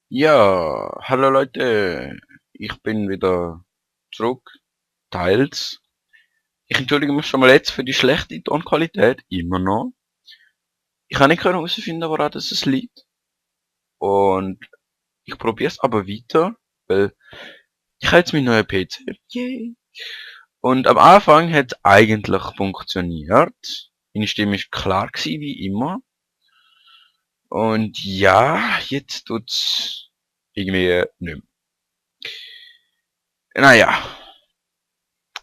Ja, hallo Leute, ich bin wieder zurück, teils. Ich entschuldige mich schon mal jetzt für die schlechte Tonqualität, immer noch. Ich habe nicht herausfinden, woran das es liegt. Und ich probiere es aber weiter, weil ich habe jetzt meinen neuen PC. Yay. Und am Anfang hat es eigentlich funktioniert. Meine Stimme ist klar gewesen, wie immer. Und ja, jetzt tut's irgendwie nicht mehr. Naja,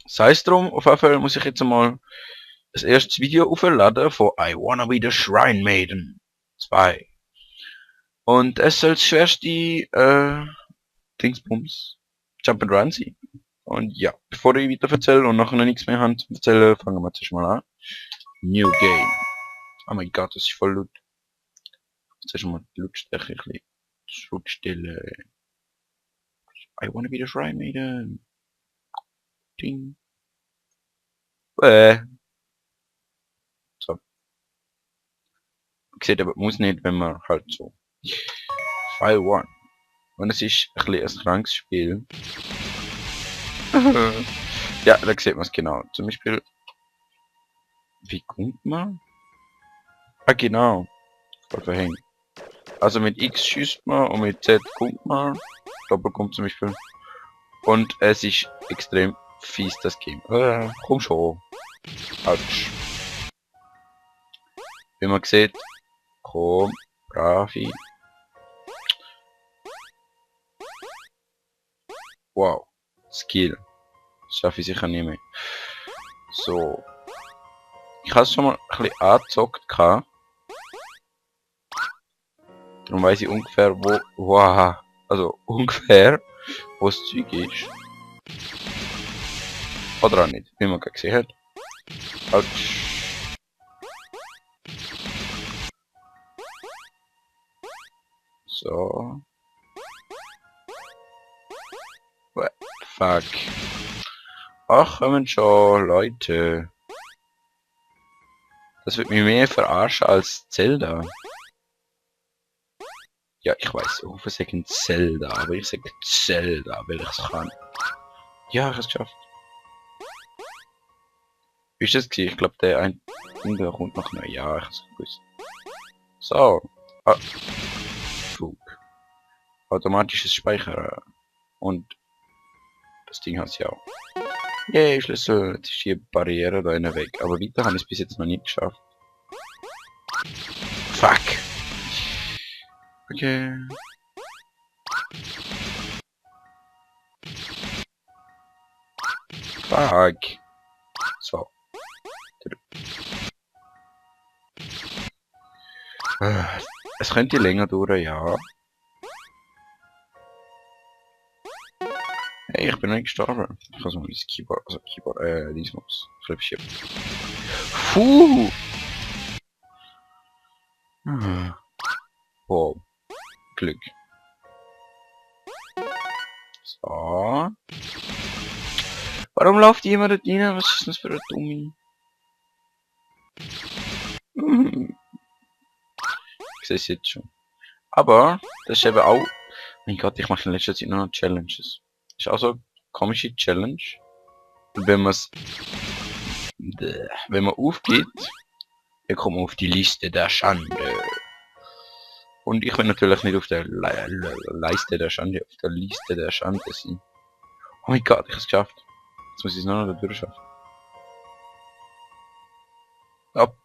sei es drum, auf jeden Fall muss ich jetzt mal das erste Video aufladen von I Wanna Be the Shrine Maiden 2. Und es soll das schwerste Dingsbums Jump'n'Run sein. Und ja, bevor ich weiter erzähle und nachher noch nichts mehr habe zu erzählen, fangen wir zuerst mal an. New Game. Oh mein Gott, das ist voll laut. Zuerst mal die Lautstärke ein bisschen zurückstellen. I Wanna Be the Shrine Maiden. Ding. So. Sieht aber, muss nicht, wenn man halt so. File 1. Und es ist ein bisschen ein krankes Spiel. Ja, da sieht man es genau. Zum Beispiel, wie kommt man? Ah, genau. Voll verhängt. Also mit X schießt man und mit Z kommt man. Doppel kommt zum Beispiel. Und es ist extrem fies, das Game. Komm schon. Autsch. Wie man sieht, komm, Bravi. Wow. Skill. Das schaffe ich sicher nicht mehr. So. Ich habe es schon mal ein bisschen angezockt. Darum weiß ich ungefähr, also ungefähr, wo das Zeug ist. Oder auch nicht, wie man gerade gesehen hat. Autsch. So. What? Fuck. Ach, kommen schon, Leute. Das wird mich mehr verarschen als Zelda. Ja, ich weiß, Uwe sagen Zelda, aber ich sage Zelda, weil ich es kann. Ja, ich habe es geschafft. Wie ist das gewesen? Ich glaube, der ein der kommt noch neu. Ja, ich habe es gewusst. So. Ah. Flug. Automatisches Speichern. Und das Ding hat es ja auch. Yay, Schlüssel. Jetzt ist die Barriere da innen weg. Aber weiter habe ich es bis jetzt noch nicht geschafft. Fuck. Okay. Fuck. So. Es könnte länger dauern, ja. Hey, ich bin nicht gestorben. Ich muss mal mein Keyboard, also Keyboard, Diesmus. Flipschiff. Puh! Wow. Glück. So. Warum läuft jemand dort rein? Was ist das für ein Dummi? Ich sehe es jetzt schon. Aber, das ist eben auch... Mein Gott, ich mache in letzter Zeit nur noch Challenges. Ist auch so eine komische Challenge. Und wenn man es... Wenn man aufgibt, dann kommt man auf die Liste der Schande. Und ich will natürlich nicht auf der Leiste der Schande, auf der Liste der Schande sein. Oh mein Gott, ich habe es geschafft. Jetzt muss ich es nur noch da durchschaffen. Ab.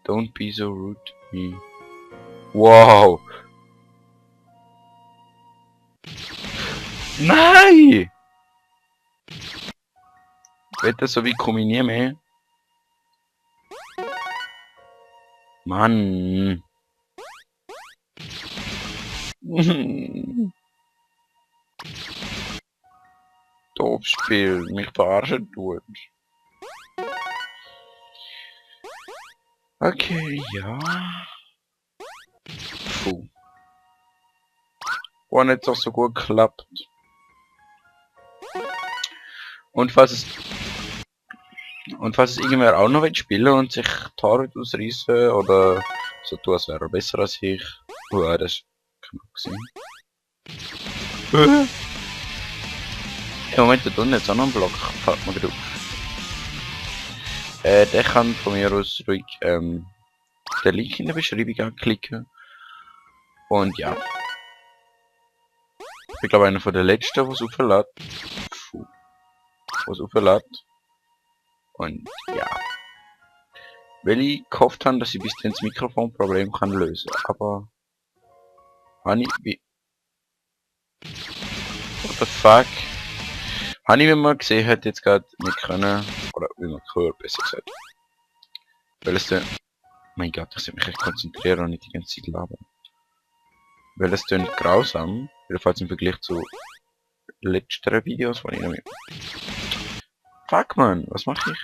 Don't be so rude to me. Wow. Nein! Wetter so wie komme ich nie mehr. Mann. Doof Spiel, mich verarschen tut. Okay, ja. Puh. War nicht doch so gut geklappt. Und falls es irgendwer auch noch will spielen und sich die Haare ausreißen oder So tun, als wäre er besser als ich. Das ist knapp gewesen. Im Moment, da unten jetzt auch noch ein Block, fällt mir gerade auf. Der kann von mir aus ruhig den Link in der Beschreibung anklicken. Und ja. Ich bin glaube einer von den letzten, was auflädt. Was auflädt. Und ja. Weil ich gehofft habe, dass ich bis dann das Mikrofonproblem kann lösen. Aber habe ich wie. What the fuck? Habe ich, wie man gesehen hat, jetzt gerade nicht können. Oder wie man gehört, besser gesagt. Weil es dann. Mein Gott, ich sollte mich echt konzentrieren und nicht die ganze Zeit labern. Weil es dann grausam, jedenfalls im Vergleich zu letzteren Videos, wo ich noch mit... Fuck man, was mache ich?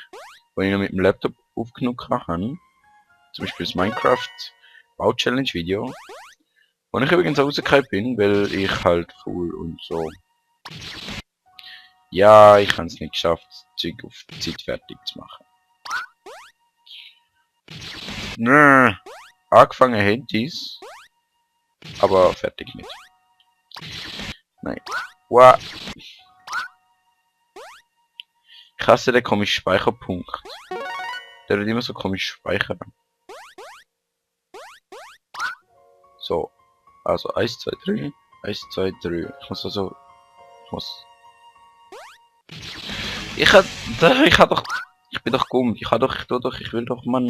Wo ich noch mit dem Laptop aufgenommen habe. Zum Beispiel das Minecraft Bau-Challenge Video. Wo ich übrigens auch rausgekommen bin, weil ich halt faul und so. Ja, ich habe es nicht geschafft, das Zeug auf die Zeit fertig zu machen. Nö, angefangen hätte ich's, aber fertig nicht. Nein. Wow. Ich hasse den komischen Speicherpunkt. Der wird immer so komisch speichern. So. Also 1, 2, 3. 1, 2, 3. Ich muss also. Ich muss. Ich doch. Ich bin doch dumm. Ich will doch, Mann.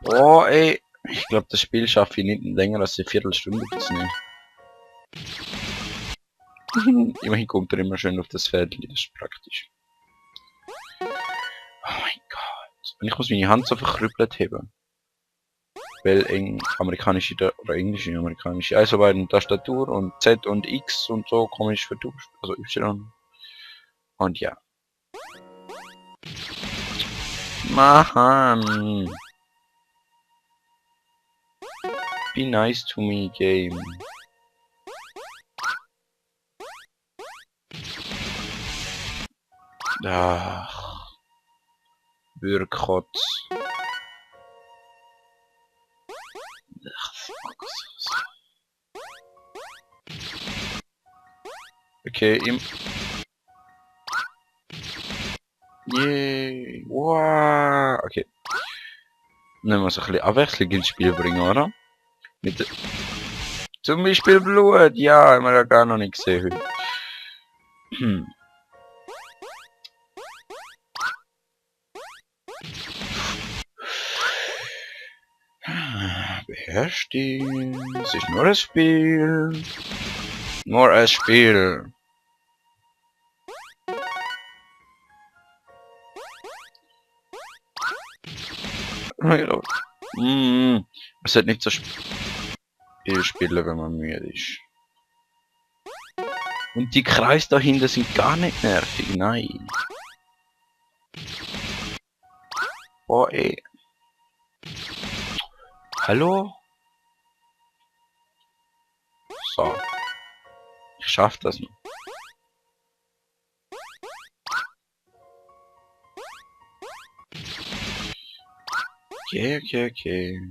Oh, ey. Ich glaube, das Spiel schaffe ich nicht länger als eine Viertelstunde aufzunehmen. Immerhin kommt er immer schön auf das Feld, das ist praktisch. Oh mein Gott. Und ich muss meine Hand so verkrüppelt haben. Weil amerikanische oder englische, amerikanische, also bei der Tastatur und Z und X und so komisch vertauscht. Also Y. Und ja. Mann. Be nice to me, game. Ach. Bürkotz. Okay, Yay. Wow. Okay. Nehmen wir so ein bisschen Abwechslung ins Spiel bringen, oder? Mit zum Beispiel Blut. Ja, haben wir ja gar noch nicht gesehen heute. Beherrsch dich. Es ist nur ein Spiel. Nur ein Spiel. Man sollte nicht so Spiel spielen, wenn man müde ist. Und die Kreise dahinter sind gar nicht nervig, nein. Boah, ey. Hallo? So. Ich schaff das noch. Okay.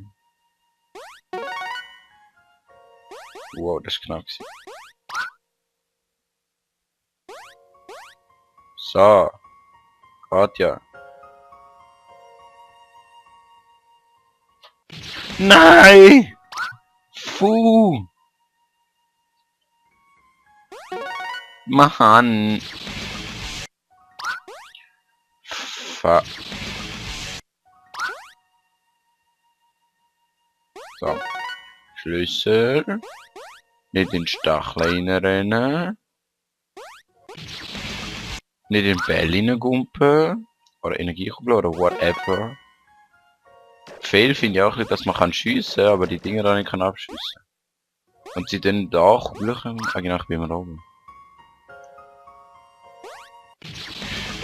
Wow, das ist knapp gewesen. So. Katja. Nein! Fuh! Mann! Fuck. So. Schlüssel. Nicht in Stachel reinrennen. Nicht in Bälle reingumpen. Oder Energiekuppel oder whatever. Fehl finde ich auch nicht, dass man schiessen kann, aber die Dinger da nicht kann abschiessen. Und sie dann da kugeln, eigentlich bin wir oben.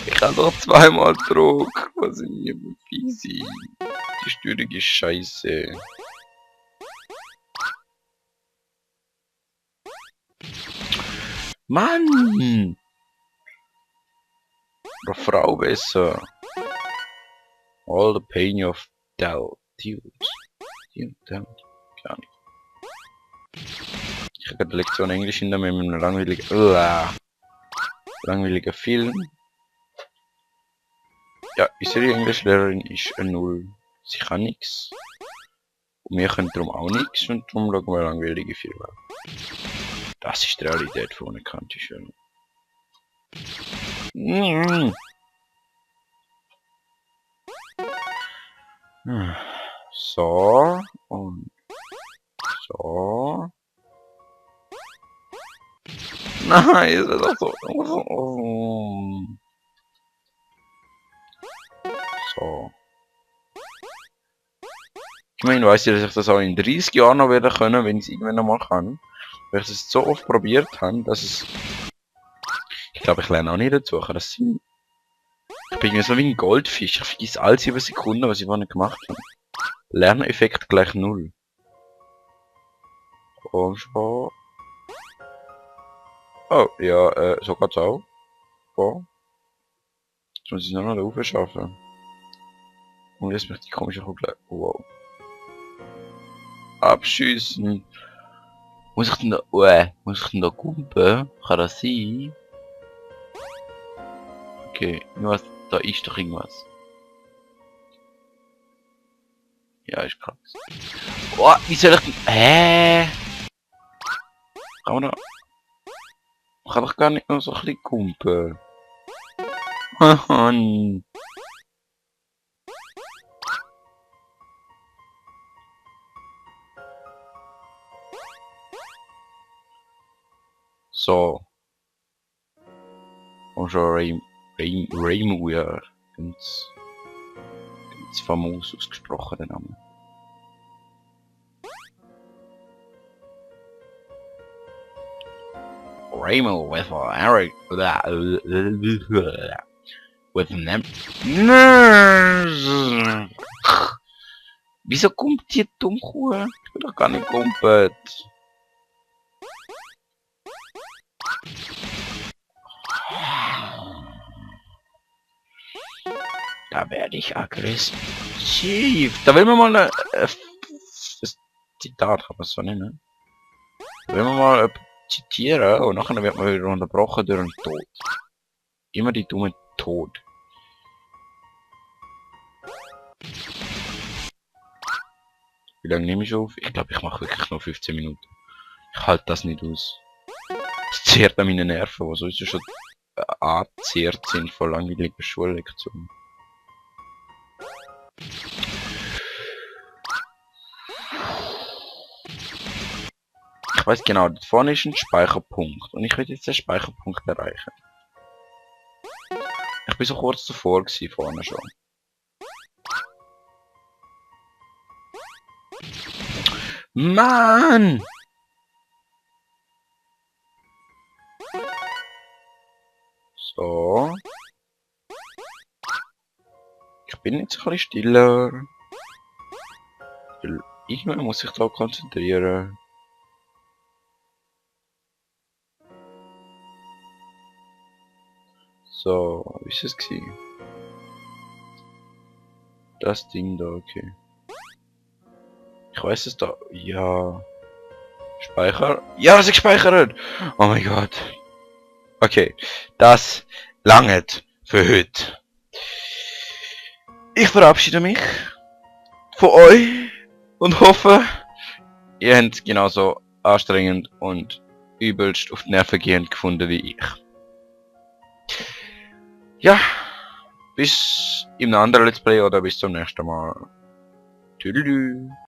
Ich habe doch zweimal Druck. Was sind hier für Fiesi? Die Steuerung ist scheiße. Mann! Oder Frau besser. All the pain of doubt. Keine Ahnung. Ich habe gerade eine Lektion Englisch hinter mir mit einem langweiligen Film. Ja, unsere Englischlehrerin ist eine Null. Sie kann nichts. Und wir können darum auch nichts und darum schauen wir langweilige Filme. Das ist die Realität von einer Kantischön. So und so. Nein, ist das doch so. So. Immerhin weiss ich, dass ich das auch in 30 Jahren noch werden können, wenn ich es irgendwann einmal kann. Weil ich es so oft probiert habe, dass es... Ich glaube, ich lerne auch nicht dazu. Das sind... Ich bin irgendwie so wie ein Goldfisch. Ich vergesse alle 7 Sekunden, was ich vorhin gemacht habe. Lerneffekt gleich 0. Und schon... Oh, ja, so geht's auch. So. Jetzt muss ich nur noch da rauf schaffen. Und jetzt möchte ich komische Kugel. Wow. Abschießen. Muss ich denn da... muss ich denn da kumpen? Kann das sein? Okay, was, da ist doch irgendwas. Ja, ist krass. Oh, wie soll ich denn... Hä? Kann doch gar nicht nur so ein bisschen kumpen. Mann. So. Und schon Rainweir. Ganz famos ausgesprochen, der Name. Rainbow with Eric. With them. Wieso kommt die Dummkuh? Ich bin doch gar nicht kumpelt. Da werde ich aggressiv. Da will man mal das Zitat kann man so nennen. Da will man mal zitieren und nachher wird man wieder unterbrochen durch einen Tod. Immer die dumme Tod. Wie lange nehme ich auf? Ich glaube, ich mache wirklich nur 15 Minuten. Ich halte das nicht aus. Das zehrt an meine Nerven, die sonst schon angezehrt sind von langweiligen Schullektionen. Ich weiß genau, dort vorne ist ein Speicherpunkt und ich will jetzt den Speicherpunkt erreichen. Ich bin so kurz davor gewesen, vorne schon. Mann! So. Ich bin jetzt ein bisschen stiller. Weil irgendwann muss ich da konzentrieren. So, wie ist es gewesen? Das Ding da, okay. Ich weiß es da. Ja. Speicher. Ja, es ist gespeichert! Oh mein Gott. Okay, das langt für heute. Ich verabschiede mich von euch und hoffe, ihr habt es genauso anstrengend und übelst auf die Nerven gehend gefunden wie ich. Ja, bis im anderen Let's Play oder bis zum nächsten Mal. Tüdelü.